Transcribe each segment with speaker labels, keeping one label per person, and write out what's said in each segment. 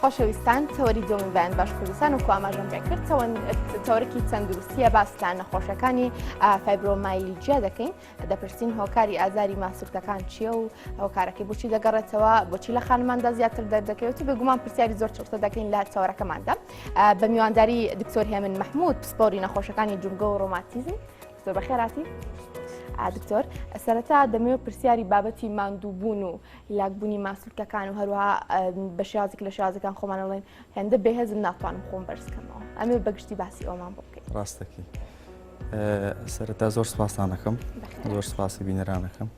Speaker 1: خۆشەویستان تەوەری دووەمی بەیان باش کوردستان و ئاماژەم پێکرد تەوەرکی تەندروستیە باس لە نەخۆشەکانی fibromyalgia دەکەین دەپرسین هۆکاری ئازاری ماسولکەکان چییە و هۆکارەکەی بۆچی دەگەڕێتەوە بۆچی لە خانماندا زیاتر دەردەکەوێت و بێگومان پرسیاری زۆر چڕتە دەکەین لە تەوەرەکەماندا بە میوانداری دکتۆر هێمن مححمود پسپۆری نەخۆشەکانی جومگە و ڕۆماتیزم زۆر بەخێراتی دکتۆر سەرەتا دەمەوێت پرسیاری بابەتی ماندووبوون و هیلاکبوونی ماسولکەکان و هەروەها بە شێوازێک لە شێوازەکان خۆمان ئەڵێن هێندە بێهێزم ناتوانم خۆم بەرزکەمەوە ئەمێ بەگشتی باسی ئەومان بۆ بکەیت
Speaker 2: ڕاستەکەی سەرەتا زۆر سپاسانەکەم زۆر سپاسی بینەرانەکەم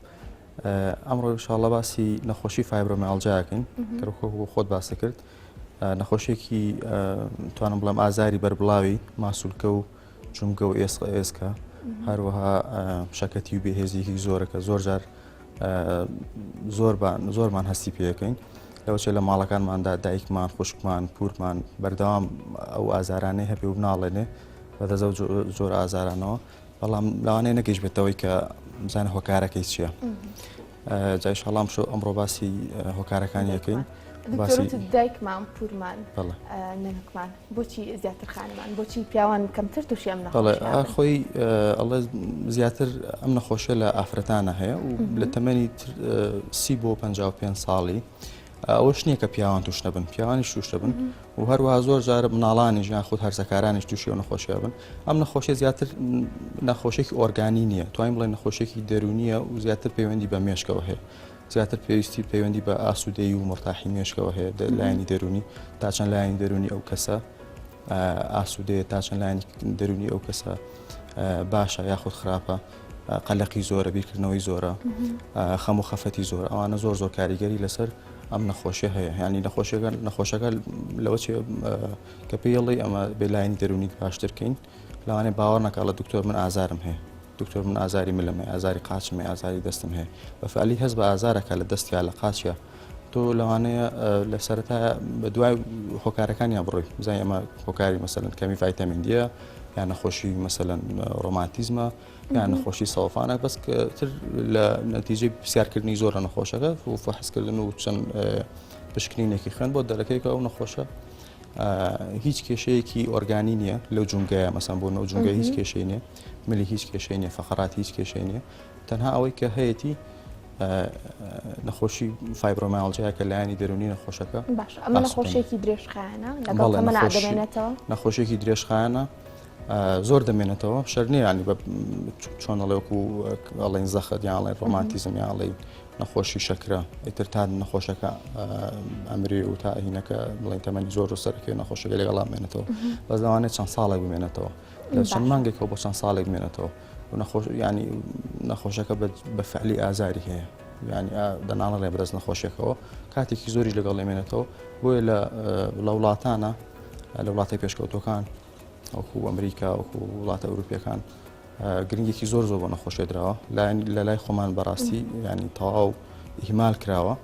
Speaker 2: ئەمڕۆ شاڵە باسی نەخۆشی fibromyalgia کەین کەرخۆ خۆت باسی کرد نەخۆشیێکی توانم بڵێم ئازاری بەربڵاوی ماسولکە و جومگە و ئێسقە ئێسکە هەروەها شەکەتی و بێهێزیکی زۆرەکە زۆر جار زۆربان زۆرمان هەستی پێەکەین لەوەچێ لە ماڵەکانماندا دایکمان خوشکمان پورمان بەردەوام ئەو ئازارانەی هەبێ و بناڵێنێ بەدەزە و زۆر ئازارانەوە بەڵام لەوانەیە نەگەیش بێتەوەی کە بزانە هۆکارەکەی چییە جای شەڵام شۆ ئەمڕۆ باسی هۆکارەکانی یەکەین
Speaker 1: باسی دایکمان پورمان نەنکمان بۆچی زیاتر خانمان بۆچی پیاوان کەمتر تووشی ئەم نەخۆشیە
Speaker 2: خۆی ئەڵێ زیاتر ئەم نەخۆشیە لە ئافرەتانە هەیە و لە تەمەنی سی بۆ 55 ساڵی ئەوەش نییە کە پیاوان توش نەبن پیاوانیش توش دەبن و هەروەها زۆر جار مناڵانیش یان خود هەرزەکارانیش تووشی ئەو نەخۆشیە بن ئەم نەخۆشیە زیاتر نەخۆشێکی ئۆرگانی نییە توانین بڵێن نەخۆشیێکی دەرونیە و زیاتر پەیوەندی بە مێشکەوە هەیە زیاتر پێویستی پەیوەندی بە ئاسوودەیی و مورتاحی مێشکەوە هەیە لایەنی دەروونی تا چەند لایەنی دەروونی ئەو کەسە ئاسوودەیە تا چەند لایەنی دەروونی ئەو کەسە باشە یاخود خراپە قەلەقی زۆرە بیرکردنەوەی زۆرە خەم و خەفەتی زۆر ئەوانە زۆر زۆر کاریگەری لەسەر ئەم نەخۆشیە هەیە ینی نەخۆشیەکە نەخۆشەکە لەوە چێ کە پێڵی ئەمە بێلایەنی دەرونی باشترکەین لەوانەیە باوەڕ نەکا ئەڵێ دکتۆر من ئازارم هەیە دکتۆر من ئازاری ملم هەیە ئازاری قاچم هەیە ئازاری دەستم هەیە بە فعلی هەست بە ئازارەکە لە دەستیا لە قاچیا تۆ لەوانەیە لە سەرەتا بە دوای هۆکارەکانیان بڕۆی بزانانی ئەمە هۆکاری مەسەلەن کەمی ڤایتامین دیە یان نەخۆشی مەسەلەن ڕۆماتیزمە یان نەخۆشی سەوفانە بەس تر لە نەتیجەی پرسیارکردنی زۆرە نەخۆشەکە و فەحسکردن و چەند پشکنینێکی خوێن بۆ دەرەکەی کە ئەو نەخۆشە هیچ کێشەیەکی ئۆرگانی نییە لەو جومگەیە مەسەن بۆ نەو جومگە هیچ کێشەی نییە ملی هیچ کێشەی نییە فەقەرات هیچ کێشەی نییە تەنها ئەوەی کە هەیەی نەخۆشی fibromyalgia کە لایەنی دەرونی نەخۆشەکە
Speaker 1: باش ئەمە نەخۆشیێکی درێژخایەنە لەگەڵ تەمەنا دەمێنێتەوە
Speaker 2: نەخۆشیێکی درێژخایەنە زۆر دەمێنێتەوە شەر نییە ینی بە چۆن ئەڵێ وەکو ئەڵێن زەخت یان ئەڵێن ڕۆماتیزم یان ئەڵێ نەخۆشی شەکرە ئیتر تا نەخۆشەکە ئەمری و تا هینەکە بڵێن تەمەنی زۆر و سەرەکەی نەخۆشەکە لەگەڵا بمێنێتەوە بەس لەوانەیە چەند ساڵێک بمێنێتەوە لە چەند مانگێکەوە بۆ چەند ساڵێک بمێنێتەوە و نەخۆش ینی نەخۆشەکە بە فعلی ئازاری هەیە ینی دەناڵێ بەدەست نەخۆشیەکەوە کاتێکی زۆریش لەگەڵ لێمێنێتەوە بۆیە لە لە وڵاتانە لە وڵاتی پێشکەوتەکان وەکو ئەمریکا وەکو وڵاتە ئەوروپیەکان گرنگێکی زۆر زۆر بۆ نەخۆشیە دراوە لە لای خۆمان بەڕاستی ینی تەواو ئیهمال کراوە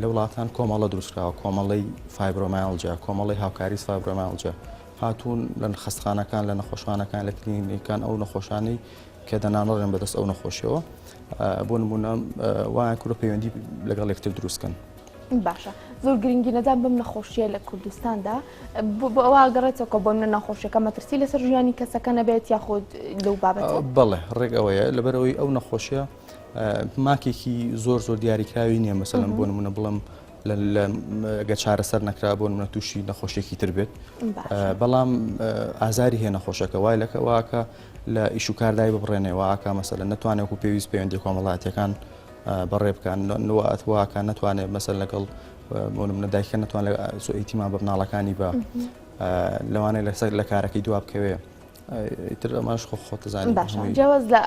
Speaker 2: لە وڵاتان کۆمەڵە دروستکراوە کۆمەڵەی fibromyalgia کۆمەڵی هاوکاری fibromyalgia هاتوون لە خەستخانەکان لە نەخۆشخانەکان لە کلینیکان ئەو نەخۆشانەی کە دەناڵێن بەدەست ئەو نەخۆشیەوە بۆ نمونە وایان کورە پەیوەندی لەگەڵ یەکتر دروستکەن.
Speaker 1: باشە زۆر گرنگی نەدان بەم نەخۆشیە لە کوردستاندا بۆ ئەوە گەڕێتەوە کە بۆ منە نەخۆشیەکە مەترسی لەسەر ژیانی کەسەکە نەبێت یاخود لەو بابەتە
Speaker 2: بەڵێ ڕێک ئەوەیە لەبەرەوەی ئەو نەخۆشیە ماکێکی زۆر زۆر دیاریکراوی نییە مەسەلەن بۆ نمونە بڵم گە چارەسەر نەکرا بۆ نمونە تووشی نەخۆشیێکی تر بێت بەڵام ئازاری هەیە نەخۆشەکە وای لەکە واکە لە ئیش و کاردای ببڕێنێ واکە مەسەلەن نەتوانێت و پێویست پەیوەندی کۆمەڵاتیەکان بەڕێ بکەن واکە نەتوانێت مەسەل لەگەڵ بۆ نمونە دایکە نەتوان لە ئیتیمان بە مناڵەکانی بە لەوانەیە لەسەر لە کارەکەی دوا بکەوێ ئیتر ئەماش خۆ خۆتەزانی
Speaker 1: باشە جیاواز لە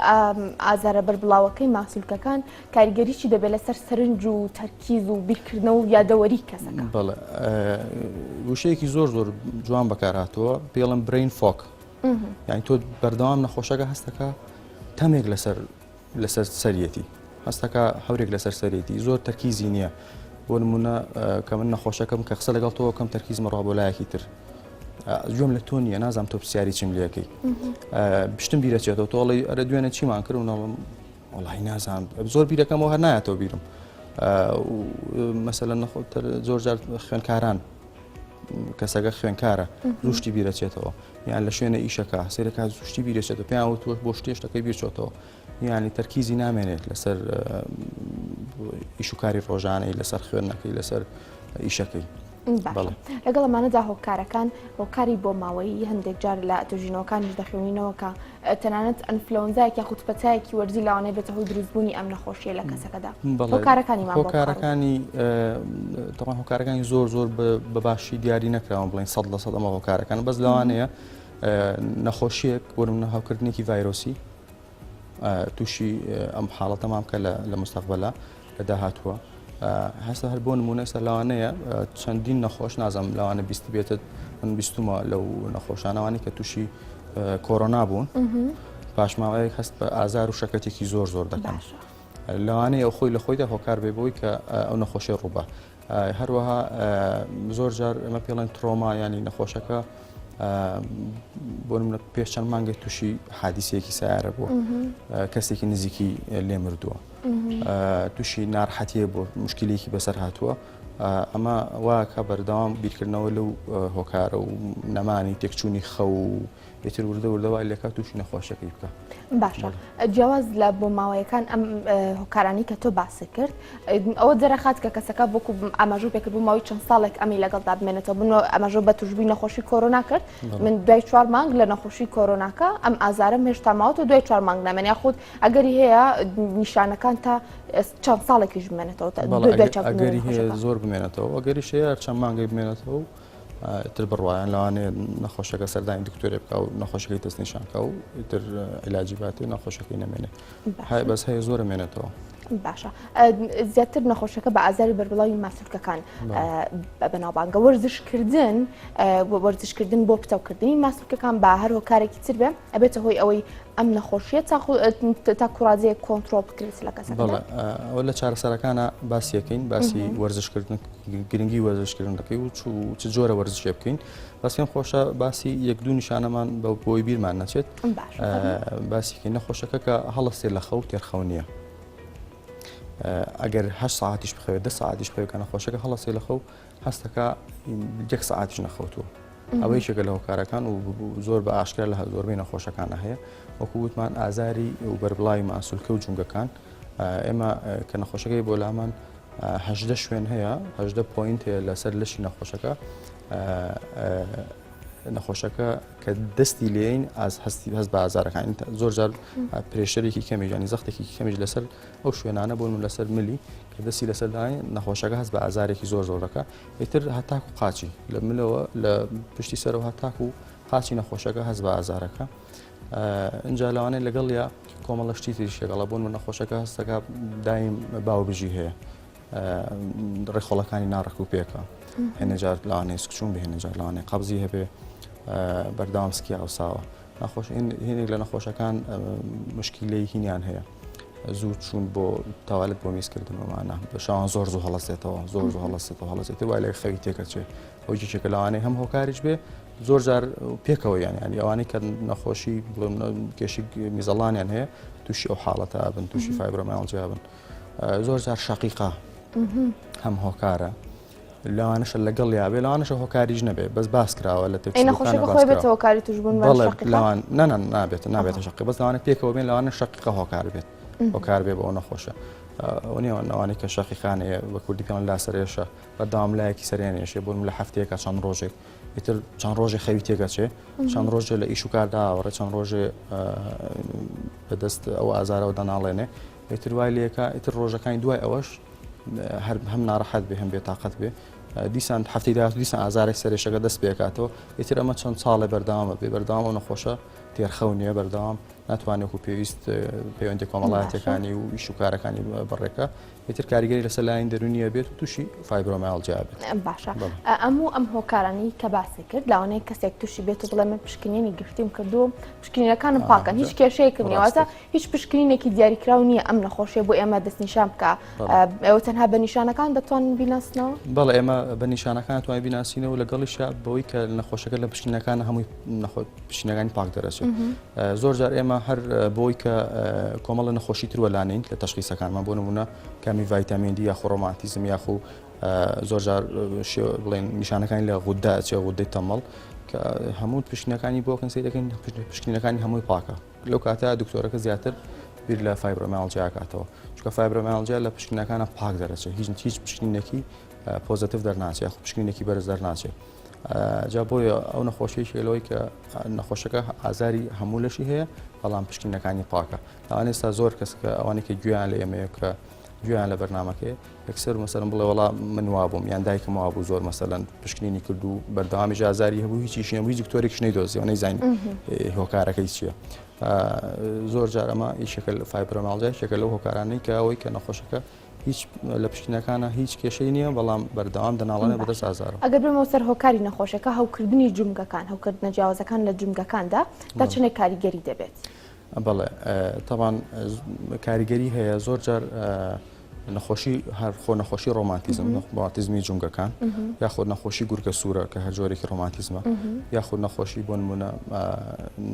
Speaker 1: ئازارە بەربڵاوەکەی ماسولکەکان کاریگەریی دەبێت لەسەر سەرنج و تەرکیز و بیرکردنەوە و یادەوەری کەسەکە
Speaker 2: بەڵێ وشەیەکی زۆر زۆر جوان بەکارهاتووە پێڵم brain fog یعنی تۆ بەردەوام نەخۆشەکە هەستەکە تەمێک لەسەر لەسەر سەریەتی هەستەکە هەورێک لەسەر سەرێتی زۆر تەرکیزی نییە بۆ نمونە کە من نەخۆشەکەم کە قسە لەگەڵ تۆکەم تەرکیزمە ڕا بۆ لایەکی تر گوێم لە تۆ نییە نازانم تۆ پرسیاری چیم لەکەی پشتم بیرەچێتەوە تۆڵی ئەرە دوێنێ چیمان کرد و ناڵم وڵی نازانم زۆر بیرەکەمەوە هەر نایەتەوە بیرم مەسەلەن نەخۆ زۆر جار خوێنکاران. کەسەکە خوێنکارە زوو شتی بیرەچێتەوە یان لە شوێنە ئیشەکە سەیرەکە زوو شتی بیرەچێتەوە پێیان وتووە بۆ شتێ شتەکەی بیرچۆتەوە یانی تەرکیزی نامێنێت لەسەر ئیش و کاری ڕۆژانەی لەسەر خوێندنەکەی لەسەر ئیشەکەی.
Speaker 1: لەگەڵ ئەمانەدا هۆکارەکان هۆکاری بۆ ماوەیی هەندێک جار لە توژینەوەکانیش دەخوێنینەوە کە تەنانەت ئەنفلۆنزایەک یاخود پەتایەکی وەرزی لەوانەیە بێتە هۆی دروستبوونی ئەم نەخۆشیە لە کەسەکەدا هۆکارەکانی
Speaker 2: هۆکارەکانی تەوان هۆکارەکانی زۆر زۆر بە باشی دیاری نەکراون بڵین 100% ئەمە هۆکارەکان بەس لەوانەیە نەخۆشیەک بۆ نمونە هەوکردنێکی ڤایرۆسی تووشی ئەم حاڵەتەمان بکە لە مستەقبەلا لە داهاتووە هەستە هەر بۆ نمونە ئێستا لەوانەیە چەندین نەخۆش نازانم لەوانە بیست بێتت من بیستمە لەو نەخۆشانەوانی کە تووشی کۆرۆنا بوون پاشماوەیەک هەست بە ئازار و شەکەتێکی زۆر زۆر دەکەن لەوانەیە ئەو خۆی لە خۆیدا هۆکار بێ بۆی کە ئەو نەخۆشی ڕووبە هەروەها زۆر جار ئێمە پێڵێن trauma ینی نەخۆشەکە بۆ منە پێش چەند مانگێک تووشی حادیسێکی سیارە بووە کەسێکی نزیکی لێ مردووە تووشی ناڕحەتیە بۆ مشکلێکی بەسەر هاتووە ئەمە واکە بەردەوام بیرکردنەوە لەو هۆکارە و نەمانی تێکچوونی خەو ئیتر وردە وردە وای لێکا تووشی نەخۆشیەکەی بکا.
Speaker 1: باشە جیاواز لە بۆ ماوەیەکان ئەم هۆکارانی کە تۆ باست کرد ئەوە دەرەخات کە کەسەکە وەکو ئاماژە پێکرد بۆ ماوەی چەند ساڵێک ئەمی لەگەڵدا بمێنێتەوە بنەوە ئاماژە بە توشبووی نەخۆشی کۆرۆنا کرد من دوای چوار مانگ لە نەخۆشی کۆرۆناکە ئەم ئازارم هێشتا ماوەتەوە دوای چوار مانگ نامێن یاخود ئەگەری هەیە نیشانەکان تا چەند ساڵێکیش بمێنێتەوە
Speaker 2: ئەگەری هەیە زۆر بمێنێتەوە ئەگەریش هەیە چەند مانگێک بمێنێتەوە و ئیتر بڕوایان لەوانەیە نەخۆشەکە سەردانی دکتۆرێ بکا و نەخۆشەکەی دەستنیشان کا و ئیتر عیلاجی باتێ و نەخۆشەکەی نەمێنێ هەیە بەس هەیە زۆر مێنێتەوە.
Speaker 1: باشە زیاتر نەخۆشەکە بە ئازاری بەربڵاوی ماسولکەکان بەناوبانگە وەرزشکردن وەرزشکردن بۆ پتەوکردنی ماسولکەکان بە هەر هۆکارێکی تر بێ ئەبێتە هۆی ئەوەی ئەم نەخۆشیە تا کوڕازەیە کۆنترۆڵ بکرێت لە کەسەکە
Speaker 2: ئەوە لە چارەسەرەکانە باسیەکەین باسی وەرزشکردن گرنگی وەرزشکردن دەکەی و چ جۆرە وەرزشێ بکەین بەس پێم خۆشە باسی یەک دوو نیشانەمان بە بۆی بیرمان نەچێت باسیکەین نەخۆشەکە کە هەڵستێ لە خەو تێرخەو نییە ئەگەر هە ساعتیش بخەوێت دە ساعتیش بخەوێت کە نەخۆشەکە هەڵەسێ لە خەو هەستەکە یەک ساعتیش نەخەوتووە ئەوە یەکێکە لە هۆکارەکان و زۆر بە ئاشکرا لە زۆربەی نەخۆشەکانە هەیە وەکو وتمان ئازاری و بەربڵاوی ماسولکە و جومگەکان ئێمە کە نەخۆشەکەی بۆ لامان 18 شوێن هەیە 18 point هەیە لەسەر لەشی نەخۆشەکە نەخۆشەکە کە دەستی لێین ئاز هەستی هەست بە ئازارەکان زۆر جار pressure ێکی کەمی ژانی زەختێکی کەمیش لەسەر ئەو شوێنانە بۆن و لەسەر ملی کە دەستی لەسەر داین نەخۆشەکە هەست بە ئازارێکی زۆر زۆر دەکا ئیتر هەتاکو قاچی لە ملەوە لە پشتی سەرەوە هەتاکو قاچی نەخۆشەکە هەست بە ئازارەکە اینجا لەوانەیە لەگەڵ یا کۆمەڵە شتی تریش لەگەڵە بۆن و نەخۆشەکە هەستەکە دایم باوبژی هەیە ڕێخۆڵەکانی ناڕێک و پێکە هێنێ جار لەوانەیە سکچوون بهێنێ جار لەوانەیە قەبزی هەبێ بەردەوام سکی ئاوساوە نەخۆش هێنێک لە نەخۆشەکان مشکیلەی هینیان هەیە زوو چوون بۆ تاوالت بۆ میزکردن ومانە بە شەوان زۆر زوو هەڵەسێتەوە زۆر زوو هەڵەسێتەوە هەڵەسێتەوە وای لە خەوی تێکەچێ ئەو یەکێکە لەوانەیە هەم هۆکاریش بێ زۆر جار پێکەوە یان ینی ئەوانەی کە نەخۆشی بڵێم کێشی میزەڵانیان هەیە تووشی ئەو حاڵەتە بن تووشی fibromyalgia بن زۆر جار شەقیقە هەم هۆکارە لەوانەشە لەگەڵ یاابێ لەوانەشە هۆکاریش نەبێ بەس باس کراوە لە
Speaker 1: تێکۆی توشبوون
Speaker 2: لەوان نەنە نابێت نابێتە شەقی بەس لەوانە پێکەوە بێن لەوانە شەقیقە هۆکار بێت هۆکار بێ بۆ نەخۆشە ئەوە نەوانەی کە شەقیقانەیە بە کوردی پێیان لا سەرێشە بەردەوام لایەکی سەریان ئێشێ بۆ لە هەفتەیەکە چەند ڕۆژێک ئیتر چەند ڕۆژێ خەوی تێکەچێ چەند ڕۆژێ لە ئیش و کاردا ئاوەڕێ چەند ڕۆژێ بەدەست ئەو ئازارەوە دەناڵێنێ ئیتر وای لەکە ئیتر ڕۆژەکانی دوای ئەوەش هەر هەم ناڕەحەت بێ هەم بێتاقەت بێ دیسان هەفتی داهات دیسان ئازارێک سەرێشەکە دەست پێکاتەوە ئیتر ئەمە چەند ساڵێ بەردەوامە بێ بەردەوام ئەو نەخۆشە تێرخەو نییە بەردەوام ناتوانێت وەکو پێویست پەیوەندی کۆمەڵایەتەکانی و ئیش و کارەکانی بڕێکە ئیتر کاریگەری لەسەر لایەنی دەروونیە بێت و تووشی fibromyalgia بێت.
Speaker 1: باشە ئەم و ئەم هۆکارانەی کە باسی کرد لەوانەیە کەسێک تووشی بێت و بڵێ من پشکنینی گشتیم کردو پشکنینەکانم پاکەن هیچ کێشەیەکم نییە واتە هیچ پشکنینێکی دیاریکراو نییە ئەم نەخۆشیە بۆ ئێمە دەستنیشان بکە ئێوە تەنها بە نیشانەکان دەتوانن بیناسنەوە؟
Speaker 2: بەڵێ ئێمە بە نیشانەکان توانین بیناسینەوە لەگەڵیشا بەوەی کە نەخۆشەکە لە پشکنینەکان هەمووی پشکنینەکانی پاک دەرەچێت زۆر جار ئێمە هەر بۆی کە کۆمەڵە نەخۆشی تر وەلانین لە تەشخیسەکانمان بۆ نمونە کەمی ڤایتامین دی یاخۆ ڕۆماتیزم یاخو. زۆر جار بڵێن نیشانەکانی لە غودە ئەچێ غودەی تەمەڵ کە هەموو پشکنەکانی بۆ کەن سەیرەکەین پشکنینەکانی هەمووی پاکە لەو کاتە دکتۆرەکە زیاتر بیر لە fibromyalgia کاتەوە چونکە fibromyalgia لە پشکنەکانە پاک دەرەچێت هیچ هیچ پشکنینێکی positive دەرناچێت یاخود پشکنینێکی بەرز دەرناچێت جا بۆیە ئەو نەخۆشیێکی لەوەی کە نەخۆشەکە ئازاری هەموو لەشی هەیە بەڵام پشکنینەکانی پاکە لەوانەیە ئێستا زۆر کەس کە ئەوانەی کە گوێیان لە ئێمەیە کە گوێیان لە بەرنامەکەی یەکسەر مەسەلەن بڵێ وەڵا من وابووم یان دایکم وابوو زۆر مەسەلەن پشکنینی کرد و بەردەوامیش ئازاری هەبوو هیچیش نەبوو هیچ دکتۆرێکیش نەیدۆزیەوە نەیزانی هۆکارەکەی چییە زۆر جار ئەمە یەکێکە لە fibromyalgia یەکێکە لەو هۆکارانەی کە ئەوەی کە نەخۆشەکە هیچ لە پشکنەکانە هیچ کێشەی نییە بەڵام بەردەوام دەناڵێنێ بەدەست ئازارەوە.
Speaker 1: ئەگەر بێمەوە سەر هۆکاری نەخۆشەکە هەوکردنی جومگەکان هەوکردنە جیاوازەکان لە جومگەکاندا تا چەندێک کاریگەری دەبێت؟
Speaker 2: بەڵێ تەبان کاریگەری هەیە زۆر جار نەخۆشی هەر خۆ نەخۆشی ڕۆماتیزم ڕۆماتیزمی جومگەکان یاخود نەخۆشی گورگە سوورە کە هەر جۆرێکی ڕۆماتیزمە یاخود نەخۆشی بۆ نمونە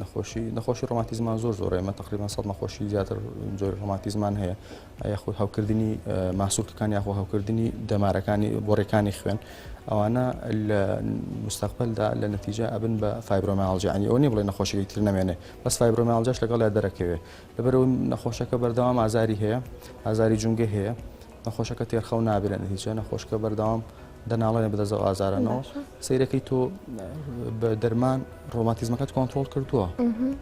Speaker 2: نەخۆشی نەخۆشی ڕۆماتیزمان زۆر زۆر ئێمە تقریبا سە نەخۆشی زیاتر جۆری ڕۆماتیزمان هەیە یاخود هەوکردنی ماسولکەکان یاخۆ هەوکردنی دەمارەکانی بۆڕیەکانی خوێن ئەوانە لە مستەقبلدا لە نەتیجە ئەبن بە fibromyalgia ینی ئەوە نیە بڵێ نەخۆشیەکەی تر نەمێنێ بەس fibromyalgia ش لەگەڵیا دەرەکەوێ لەبەرئەوەی نەخۆشەکە بەردەوام ئازاری هەیە ئازاری جومگەی هەیە نەخۆشەکە تێرخەو نابێت لە نەتیجە نەخۆشکە بەردەوام دەناڵێنێ بەدەست ئەو ئازارانەوە سەیرەکەی تۆ بە دەرمان ڕۆماتیزمەکەت کۆنترۆڵ کردووە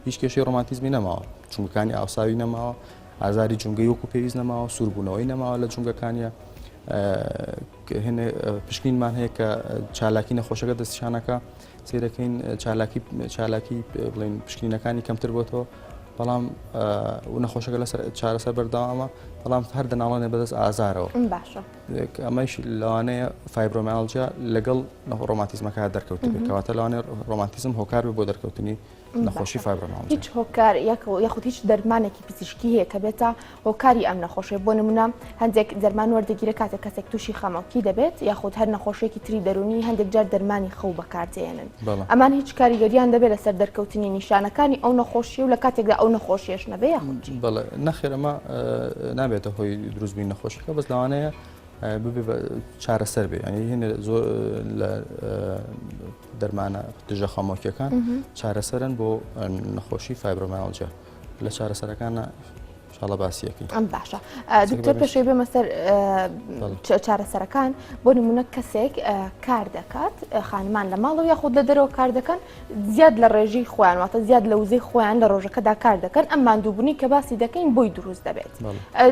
Speaker 2: هیچ کێشەی ڕۆماتیزمی نەماوە جومگەکانی ئاوساوی نەماوە ئازاری جومگەی وەکو پێویست نەماوە سووربوونەوەی نەماوە لە جومگەکانیە هێنێ پشکنینمان هەیە کە چالاکی نەخۆشەکە دەستشانەکە سەیرەکەین چالاکی چالاکی بڵێن پشکنینەکانی کەمتر بۆتەوە بەڵام و نەخۆشەکە لەسەر چارەسەر بەردەوامە بەڵام هەر دەناڵێنێ بەدەست ئازارەوە
Speaker 1: باشە
Speaker 2: ئەمەش لەوانەیە fibromyalgia لەگەڵ ڕۆماتیزمەکە دەرکەوت کەواتە لەوانەیە ڕۆماتیزم هۆکار بێ بۆ دەرکەوتنی نەخۆشی fibromyalgia.
Speaker 1: هیچ هۆکار یاخود هیچ دەرمانێکی پزیشکی هەیە کە بێتە هۆکاری ئەم نەخۆشیە بۆ نمونە هەندێک دەرمان وەردەگیرە کاتێک کەسێک تووشی خەمۆکی دەبێت یاخود هەر نەخۆشیێکی تری دەرونی هەندێک جار دەرمانی خەو بەکاردێنن ئەمان هیچ کاریگەریان دەبێت لەسەر دەرکەوتنی نیشانەکانی ئەو نەخۆشی و لە کاتێکدا ئەو نەخۆشیەش نەبێ یاخود
Speaker 2: بەڵێ نەخێر ئەمە نابێتە هۆی دروستبوونی نەخۆشیەکە بەس لەوانەیە ببێ بە چارەسەر بێ ینی هێنێ زۆر لە دەرمانە دژە خەمۆکیەکان چارەسەرن بۆ نەخۆشی fibromyalgia لە چارەسەرەکانە شاڵە باسیەکەی
Speaker 1: ئەم باشە دکتۆر پێشەوەی بێمە سەر چارەسەرەکان بۆ نمونە کەسێک کار دەکات خانمان لە ماڵەوە یاخود لە دەرەوە کار دەکەن زیاد لە ڕێژەی خۆیان واتە زیاد لە وزەی خۆیان لە ڕۆژەکەدا کار دەکەن ئەم ماندووبوونی کە باسی دەکەین بۆی دروست دەبێت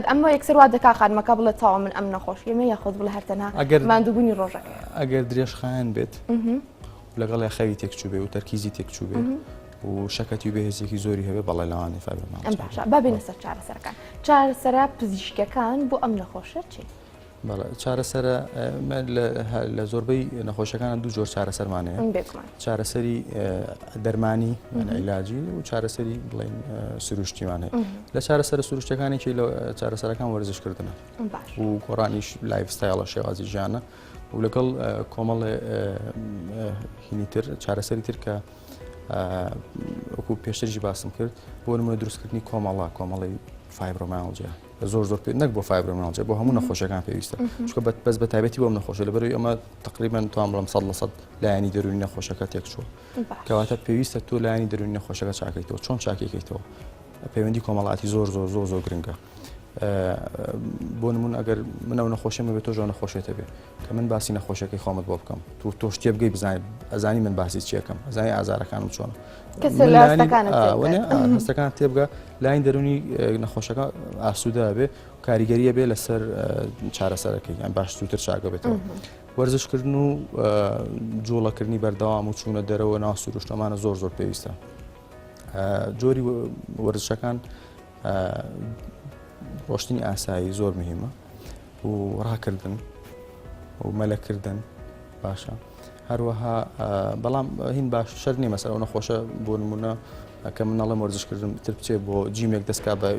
Speaker 1: ئەمە یەکسەر وا دەکا خانمەکە بڵێ تاوە من ئەم نەخۆشیەمە یاخود بڵێ هەر تەنها
Speaker 2: ئەگەر
Speaker 1: ماندووبوونی ڕۆژەکە
Speaker 2: ئەگەر درێژخایەن بێت لەگەڵ خەوی تێکچوو بێ و تەرکیزی تێکچوو بێ و شەکەتی و بێهێزێکی زۆری هەبێ بەڵێ لەوانەیە
Speaker 1: fibromyalgia باشە با بێینە سەر چارەسەرەکان چارەسەرە پزیشکەکان بۆ ئەم نەخۆشە چین؟
Speaker 2: بەڵێ چارەسەرە لە زۆربەی نەخۆشەکان دوو جۆر چارەسەرمان هەیە چارەسەری دەرمانی عیلاجی و چارەسەری بڵێن سروشتیمان هەیە لە چارەسەرە سروشتەکانێکی لە چارەسەرەکان وەرزشکردنە و گۆڕانیش lifestyle ە شێوازی ژیانە و لەگەڵ کۆمەڵێ هینی تر چارەسەری تر کە وەکو پێشترجی باسم کرد بۆ نمونە دروستکردنی کۆمەڵە کۆمەڵی fibromyalgia زۆر زۆر پێ نەک بۆ fibromyalgia بۆ هەموو نەخۆشەکان پێویستە چونکە بەس بە تایبەتی بۆم نەخۆشە لەبەرەوەی ئەمە تقریبا توان بڵم سەد لە سەد لایەنی دەروونی نەخۆشەکە تێکچووە کەواتە پێویستە تۆ لایەنی دەروونی نەخۆشەکە چاکەیتەوە چۆن چاکێکەیتەوە پەیوەندی کۆمەڵاتی زۆر زۆر زۆر زۆر گرنگە بۆ نمون ئەگەر منەوە نەخۆشەمە بێت تۆ ژۆ نەخۆشێتە بێ کە من باسی نەخۆشیەکەی خۆمت بۆ بکەم تۆ تۆش تێبگەی بزانانی ئەزانی من باسی چیەکەم ئەزانی ئازارەکانم چۆنە هەستەکان تێبگە لاین دەرونی نەخۆشەکە ئاسوودە بێ کاریگەریە بێ لەسەر چارەسەرەکەی یان باش زووتر چاکە بێتەوە وەرزشکردن و جوڵەکردنی بەردەوام و چوونە دەرەوە ناو سروشتەمانە زۆر زۆر پێویستە جۆری وەرزشەکان ڕۆشتنی ئاسایی زۆر مهمە و ڕاکردن و مەلەکردن باشە هەروەها بەڵام هین باش شەر نیە مەسەر ئەو نەخۆشە بۆ نمونە کە من نەڵێم وەرزشکردن تر بچێ بۆ جیمێک دەستکا بە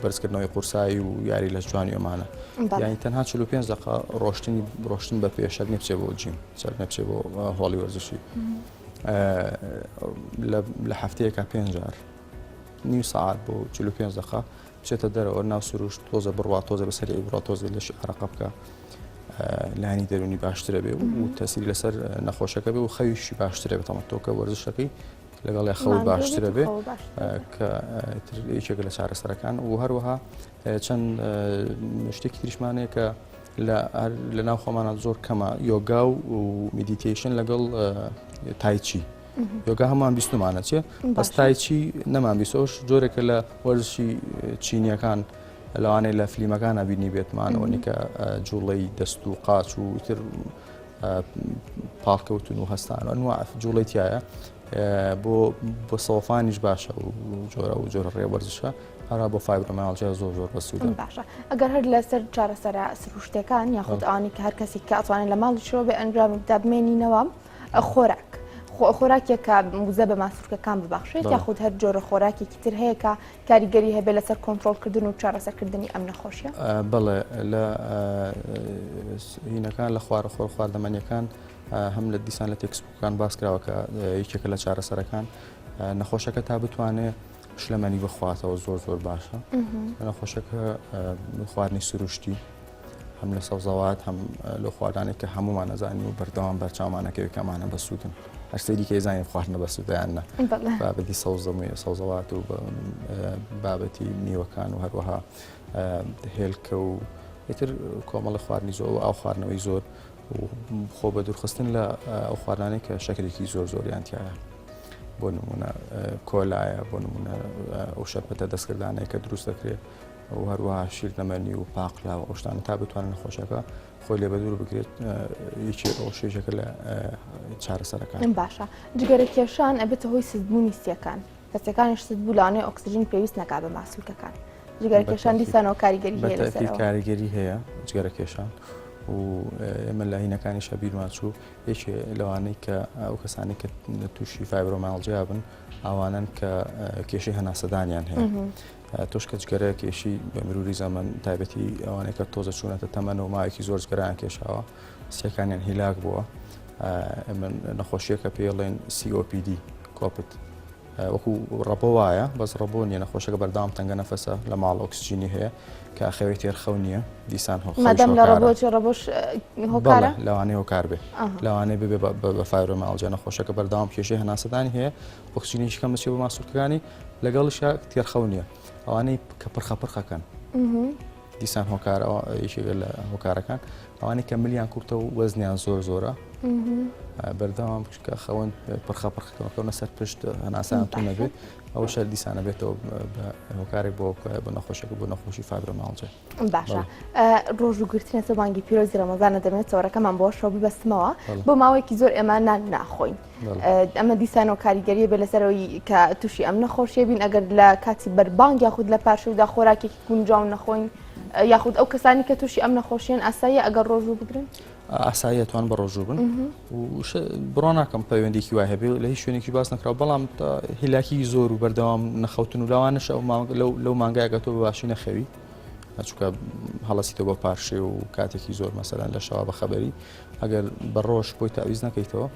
Speaker 2: بەرزکردنەوەی قورسایی و یاری لە جوانی ئەمانە یانی تەنها 45 دقە ڕۆشتنی ڕۆشتن بە پێ شەر نیە بچێ بۆ جیم شەر نیە بچێ بۆ هۆڵی وەرزشی لە هەفتەیەکە پێنج جار نیو سەعات بۆ 45 دقە بچێتە دەرەوە ناو سروشت تۆزە بڕوا تۆزە بە سەریعی بڕوا تۆزە لەشی عرەقە بکە. لانی دەرونی باشترە بێ و تەسیری لەسەر نەخۆشەکە بێ و خەویشی باشترە بێت تەمە تۆکە وەرزشەکەی لەگەڵ یا خەوت باشترە بێ کە یەکێکە لە چارەسەرەکان و هەروەها چەند شتێکی تریشمانەیە کە لە ناو خۆمانە زۆر کەمە یۆگا و meditation لەگەڵ تایچی یۆگا هەمان بیستمانە چێ بەس تایچی نەمان بیستەوەش جۆرێکە لە وەرزشی چینیەکان لەوانەیە لە فلیمەکانە بینی بێتمان ئەوەنی کە جوڵەی دەست و قاچ و ئیتر پاڵکەوتن و هەستان و ئەنوا جوڵەی تایە بۆ بۆ سەوفانیش باشە و جۆرە و جۆرە ڕێ وەرزشە هەرا بۆ fibromyalgia زۆر زۆر بەسوودە
Speaker 1: باشە ئەگەر هەر لەسەر چارەسەرە سروشتەکان یاخود ئەوانی کە هەر کەسێک کە ئەتوانێت لە ماڵیشەوە بێ ئەنجام بدا بمێنینەوە خۆراک خۆراکێک کە وزە بە ماسولکەکان ببەخشێت یاخود هەر جۆرە خۆراکێکی تر هەیە کە کاریگەری هەبێت لەسەر کۆنترۆڵکردن و چارەسەرکردنی ئەم نەخۆشیە؟
Speaker 2: بەڵێ لە هینەکان لە خوارە خۆر خواردەمەنیەکان هەم لە دیسان لە textbook ەکان باس کراوە کە یەکێکە لە چارەسەرەکان نەخۆشەکە تا بتوانێت شلەمەنی بخواتەوە زۆر زۆر باشە نەخۆشەکە خواردنی سروشتی هەم لە سەوزەوات هەم لە خواردانێک کە هەمومان ئەزانین و بەردەوام بەرچاومانەکەوێت کەمانە بەسوودن هەر سەیری کە زانین خواردنە بەسوودیان نە بابەتی سەوزەمووی سەوزەوات و بابەتی میوەکان و هەروەها هێلکە و ئیتر کۆمەڵە خواردنی زۆر و ئاو خواردنەوەی زۆر و خۆ بە دوورخستن لە ئەو خواردانەی کە شەکرێکی زۆر زۆریان تایە بۆ نمونە کۆلایە بۆ نمونە ئەو شەربەتە دەستکردانەیە کە دروست دەکرێت و هەروەها شیرنەمەنی و پاقلە و ئەو شتانە تا بتوانن نەخۆشەکە خۆی لێ بەدوور بگرێت یەکێ ئەو شێژەکە لە چارەسەرەکان
Speaker 1: باشە جگەرە کێشان ئەبێتە هۆی سستبوونی سیەکان کەسەکانیش سست بوو لەوانەیە ئۆکسجین پێویست نەکا بە ماسولکەکان جگەرە کێشان دیسانەوە کاریگەری هەیە لەسەرەوە
Speaker 2: کاریگەری هەیە جگەرە کێشان و ئێمە لە هینەکانی شەبیرمان چوو یەکێ لەوانەی کە ئەو کەسانی کە تووشی fibromyalgia بن ئەوانن کە کێشەی هەناسەدانیان هەیە تۆش کە جگەرە کێشی بە مروری زەمەن تایبەتی ئەوانەی کە تۆزە چوونەتە تەمەن و ماوەیەکی زۆر جگەرەیان کێشاوە سیەکانیان هیلاک بووە من نەخۆشیەکە پێڵێن COPD کۆپت وەکو ڕەبۆ وایە بەس ڕەبۆ نیە نەخۆشەکە بەردەوام تەنگە نەفەسە لە ماڵ ئۆکسجینی هەیە کە خەوێت تێرخەو نییە دیسان هۆ
Speaker 1: مادام لە ڕەبۆ چێ ڕەبۆش هۆکارە
Speaker 2: لەوانەیە هۆکار بێ لەوانەیە ببێ بە fibromyalgia نەخۆشەکە بەردەوام کێشەی هەناسەدانی هەیە ئۆکسجینێکی کەم بچێ بۆ ماسولکەکانی لەگەڵیشا تێرخەو نییە ئەوانەی کە پرخە پرخەکەن دیسان هۆکار یەکێکە لە هۆکارەکان ئەوانەی کە ملیان کورتە و وەزنیان زۆر زۆرە بەردەوام کە خەون پرخە پرخەکەونە سەر پشت هەناسان تو نەبێت ئەوە شەر دیسانە بێتەوە هۆکارێک بۆ بۆ نەخۆشەکە بۆ نەخۆشی fibromyalgia
Speaker 1: باشە ڕۆژوو گرتنە سە مانگی پیرۆزی ڕەمەزانە دەمێت چۆرەکەمان بۆ شەو ببەستمەوە بۆ ماوەیەکی زۆر ئێمە نان ناخۆین ئەمە دیسانەوە کاریگەریە بێ لەسەرەوەی کە تووشی ئەم نەخۆشیە بین ئەگەر لە کاتی بەربانگ یاخود لە پارشێودا خۆراکێکی گونجاو نەخۆین یاخود ئەو کەسانی کە تووشی ئەم نەخۆشیان ئاساییە ئەگەر ڕۆژوو بگرن؟
Speaker 2: ئاساییە توان بە ڕۆژوو بن و بڕۆ ناکەم پەیوەندێکی وای هەبێ لە هیچ شوێنێکی باس نەکراوە بەڵام هیلاکی زۆر و بەردەوام نەخەوتن و لەوانەش ئەو لەو مانگایەکە تۆ بە باشی نەخەوی چونکە هەڵەسیتەوە بە پارشێ و کاتێکی زۆر مەسەلەن لە شەوا بەخەبەری ئەگەر بە ڕۆژ بۆی تاویز نەکەیتەوە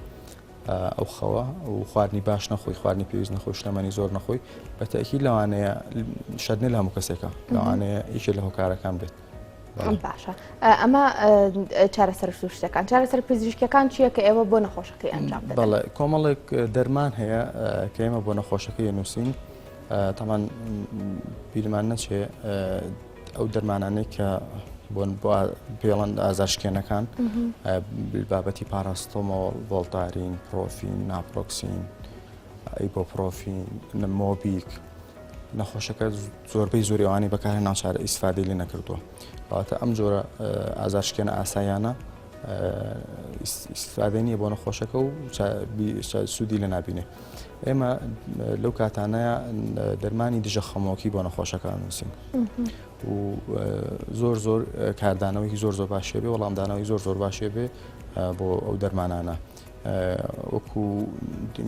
Speaker 2: ئەو خەوە و خواردنی باش نەخۆی خواردنی پێویست نەخۆی شلەمەنی زۆر نەخۆی بە تەئکید لەوانەیە شەرت نییە لە هەموو کەسێکە لەوانەیە یەکێ لە هۆکارەکان بێت.
Speaker 1: باشە ئەمە چارەسەر سروشتەکان چارەسەر پزیشکەکان چییە کە ئێوە بۆ نەخۆشەکەی ئەنجام دەدەن؟
Speaker 2: بەڵێ کۆمەڵێک دەرمان هەیە کە ئێمە بۆ نەخۆشەکەی نووسین تەمان بیرمان نەچێ ئەو دەرمانانەی کە بۆن بۆ پێڵەن ئازارشکێنەکان بابەتی پاراستۆمۆڵ، ڤۆڵتارین، پرۆفین، ناپرۆکسین، ئیبۆپرۆفین، مۆبیک نەخۆشەکە زۆربەی زۆری ئەوانەی بەکارهێنا ناچارە ئیسفادەی لێ نەکردووە کەواتە ئەم جۆرە ئازارشکێنە ئاساییانە ئیسفادە نییە بۆ نەخۆشەکە و سوودی لە نابینێ ئێمە لەو کاتانەیە دەرمانی دژە خەمۆکی بۆ نەخۆشەکان نووسین و زۆر زۆر کاردانەوەی زۆر زۆر باشێ بێ وەڵامدانەوەی زۆر زۆر باشێ بێ بۆ ئەو دەرمانانە وەکو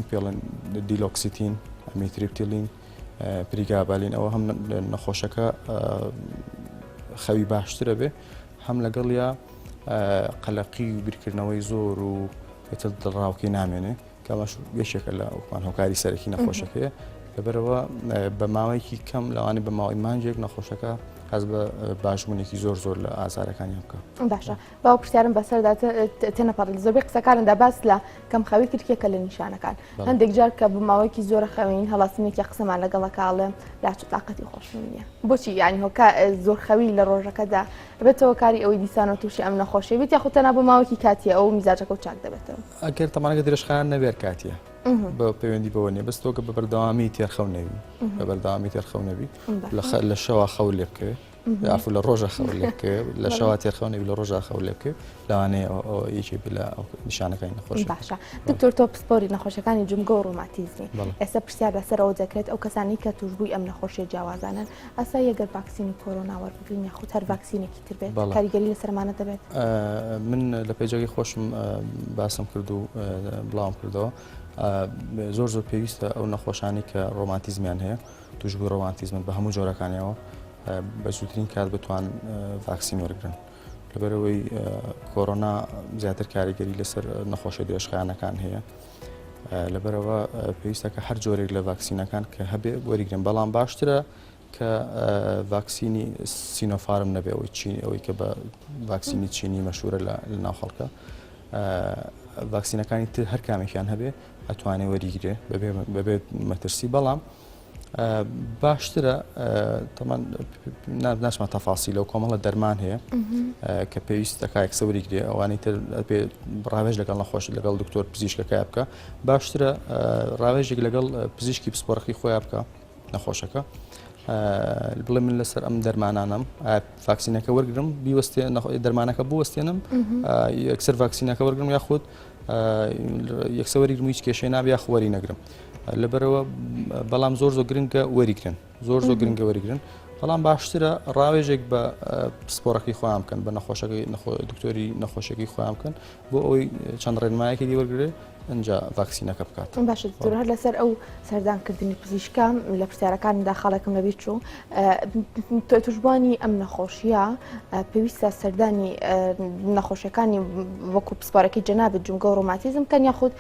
Speaker 2: پێڵن duloxetine amitriptyline pregabalin ئەوە هەم نەخۆشەکە خەوی باشترە بێ هەم لەگەڵیا قەلەقی و بیرکردنەوەی زۆر و ئیتر دڵڕاوکەی نامێنێ کە ئەمەش یەکێکە لە وەکمان هۆکاری سەرەکی نەخۆشەکەیە لەبەرەوە بە ماوەیەکی کەم لەوانەیە بە ماوەی مانگێک نەخۆشەکە. هەست بە باشبوونێکی زۆر زۆر لە ئازارەکانیان بکە.
Speaker 1: باشە باو پرسیارم بەسەردا تێنەپەڕی زۆربەی قسەکاندا باس لە کەمخەوی کرد کێکە لە نیشانەکان هەندێک جار کە بۆ ماوەیەکی زۆرە خەوین هەڵاسنێکی قسەمان لەگەڵەکە ئەڵێ لاچ تااقەتی خۆشم نییە بۆچی یعنی هۆکە زۆر خەوی لە ڕۆژەکەدا بێتەوە کاری ئەوەی دیسانەوە تووشی ئەم نەخۆشی بێت یاخود تەنها بۆ ماوەیەکی کاتیە ئەو میزاجەکە و چاک دەبێتەوە.
Speaker 2: ئەگەر تەمانەکە درێژخایەن نەبێت کاتیە بە پەیوەندی بەوە نیە بەس تۆکە بە بەردەوامی تێرخەو نەبی بە بەردەوامی تێرخەو نەبی لە شەوا خەو لێ بکەوێ یاخود لە ڕۆژە خەو لێ بکەوێ لە شەوا تێرخەو نەبی لە ڕۆژا خەو لێ بکەوێ لەوانەیە یەکێ بێ لە نیشانەکانی نەخۆشی.
Speaker 1: باشە دکتۆر تۆ پسپۆری نەخۆشەکانی جومگە و ڕۆماتیزمی ئێستا پرسیار لەسەر ئەوە دەکرێت ئەو کەسانی کە توشبووی ئەم نەخۆشیە جیاوازانەن ئاساییە گەر ڤاکسینی کۆرۆنا وەربگرین یاخود هەر ڤاکسینێکی تر بێت کاریگەری لەسەرمانە دەبێت؟
Speaker 2: من لە پەیجەکەی خۆشم باسم کرد و بڵاوم کردەوە زۆر زۆر پێویستە ئەو نەخۆشانی کە ڕۆماتیزمیان هەیە توشبووی ڕۆماتیزمن بە هەموو جۆرەکانیەوە بە زووترین کات بتوان ڤاکسین وەرگن لەبەرەوەی کۆرۆنا زیاتر کاریگەری لەسەر نەخۆشە درێژخایەنەکان هەیە لەبەرەوە پێویستە کە هەر جۆرێک لە ڤاکسینەکان کە هەبێ وەریگرن بەڵام باشترە کە ڤاکسینی سینۆفارم نەبێ ئەوەی چین ئەوەی کە بە ڤاکسینی چینی مەشهورە لە ناو خەڵکە ڤاکسینەکانی تر هەر کامێکیان هەبێ ئەتوانێ وەریگرێ بەبێ مەترسی بەڵام باشترە تەمان ناچمە تەفاسیلەوە کۆمەڵە دەرمان هەیە کە پێویست دەکا یەکسەر وەریگرێ ئەوانەی تر پێ ڕاوێژ لەگەڵ نەخۆش لەگەڵ دکتۆر پزیشکەکە بکە باشترە ڕاوێژێک لەگەڵ پزیشکی پسپۆڕەکەی خۆیان بکە نەخۆشەکە بڵێ من لەسەر ئەم دەرمانانم ڤاکسینەکە وەرگرم بیوەستێ دەرمانەکە بوەستێنم یەکسەر ڤاکسینەکە وەرگرم یاخود یەکسەر وەریگرم هیچ کێشەی نابێ یاخود وەری نەگرم لەبەرەوە بەڵام زۆر زۆر گرنگە وەریگرن زۆر زۆر گرنگە وەریگرن بەڵام باشترە ڕاوێژێک بە پسپۆڕەکەی خۆیان بکەن بە نەخۆشەکەی دکتۆری نەخۆشەکەی خۆیان بکەن بۆ ئەوەی چەند ڕێنمایەکی دی وەرگێ ئەجا ڤاکسینەکە بکات.
Speaker 1: باشە دکتۆر هەر لەسەر ئەو سەردانکردنی پزیشکە لە پرسیارەکاندا خاڵێکم لەبیر چوو توشبوانی ئەم نەخۆشیە پێویستە سەردانی نەخۆشیەکانی وەکو پسپۆرەکەی جەنابت جومگە و ڕۆماتیزم بکەن یاخود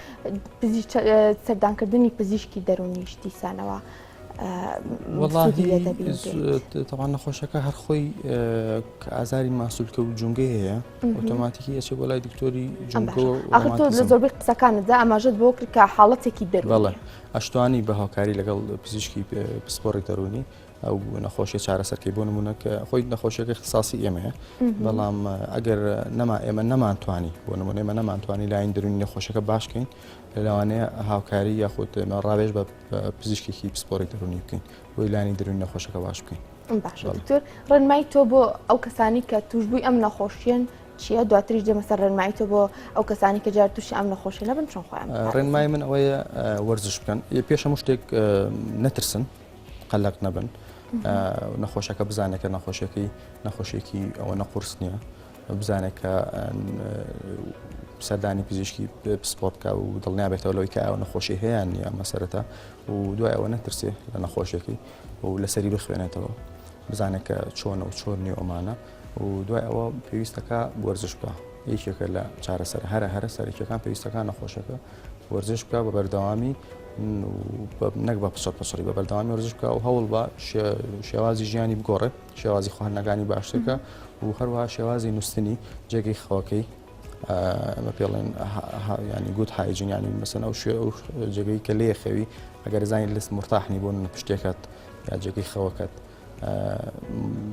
Speaker 1: سەردانکردنی پزیشکی دەروونیش دیسانەوە
Speaker 2: تەوان نەخۆشەکە هەر خۆی کە ئازاری ماسولکە و جونگەی هەیە ئۆتۆماتیکی ئەچێ بۆ لای دکتۆری جونگە
Speaker 1: تۆ لە زۆربەی قسەکانتدا ئاماژەت بۆ کرد کە حاڵەتێکی دەروونی
Speaker 2: ئەشتوانی بە هاوکاری لەگەڵ پزیشکی پسپۆڕی دەروونی ئەو نەخۆشیە چارەسەرکەی بۆ نمونە کە خۆی نەخۆشیەکە اختصاصی ئێمەیە بەڵام ئەگەر نەما ئێمە نەمانتوانی بۆ نمونە ئێمە نەمانتوانی لاین دەروونی نەخۆشەکە باشکەین لەوانەیە هاوکاری یاخود ڕاوێژ بە پزیشکێکی پسپۆڕی دەروونی بکەین بۆی لانی دەروونی نەخۆشەکە باش بکەین.
Speaker 1: باشە دکتۆر ڕێنمایی تۆ بۆ ئەو کەسانی کە توشبووی ئەم نەخۆشیەن چییە دواتریش دێمە سەر ڕێنمایی تۆ بۆ ئەو کەسانی کە جار تووشی ئەم نەخۆشی نەبن چۆن خۆیان
Speaker 2: ڕێنمای من ئەوەیە وەرزش بکەن پێش هەموو شتێک نەترسن قەلەق نەبن نەخۆشەکە بزانێت کە نەخۆشیەکەی نەخۆشیێکی ئەوە نەقورس نییە بزانێت کە سەردانی پزیشکی پسپۆر بکە و دڵنیا بێتەوە لەوەی کە ئەو نەخۆشی هەیە نییە مەسەرەتا و دوای ئەوە نەترسێ لە نەخۆشیەکەی و لەسەری بخوێنێتەوە بزانێت کە چۆنە و چۆن نیە ئەمانە و دوای ئەوە پێویستەکە وەرزش بکە یەکێکە لە چارەسەر هەرە هەرە سەرەکیەکان پێویستەکان نەخۆشەکە وەرزش بکە بە بەردەوامی نەک بە پچڕ پچڕی بە بەردەوامی وەرزش بکە و هەوڵ بە شێوازی ژیانی بگۆڕێت شێوازی خواردنەکانی باشترکە و هەروەها شێوازی نووسنی جێگەی خەوەکەی ئەمە پێڵێن ینی good hygiene ینی مەسەن ئەو شوێ ئەو جێگەی کە لێ خەوی ئەگەر زانانی لەس مرتاحنی بۆ پشتێکت یا جێگەی خەوەکەت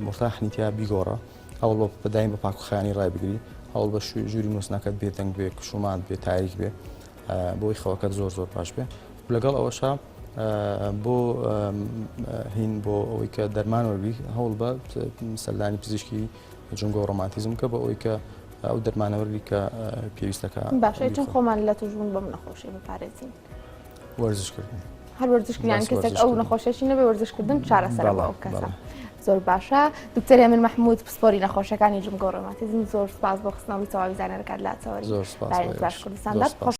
Speaker 2: مرتاحنی تیا بیگۆڕە هەوڵ بە بەدایم بە پاکوخانی ڕایبگری هەوڵ بە ژووری نووسنەکەت بێدەنگ بێ کشومان بێ تاریک بێ بۆی خەوەکەت زۆر زۆر باش بێ لەگەڵ ئەوەشا بۆ هین بۆ ئەوەی کە دەرمان وەرگری هەوڵ بە سەردانی پزیشکی جونگە و ڕۆماتیزم کە بۆ ئەوەی کە ئەو دەرمانە وەرگری کە پێویستەکە
Speaker 1: باشە چۆن خۆمان لە توشبوون بەم نەخۆشیە بپارێزین؟
Speaker 2: وەرزشکردن
Speaker 1: هەر وەرزشکردن کەسێک ئەو نەخۆشیەشی نەبێ وەرزشکردن چارەسەرە بۆ ئەو کەسە زۆر باشە دکتۆر هێمن مەحمود پسپۆری نەخۆشەکانی جومگە و ڕۆماتیزم زۆر سپاس بۆ خستنەوەی تەواوی زانیاریەکان لە تەوەری
Speaker 2: زۆر سپاس
Speaker 1: باش کوردستاندا.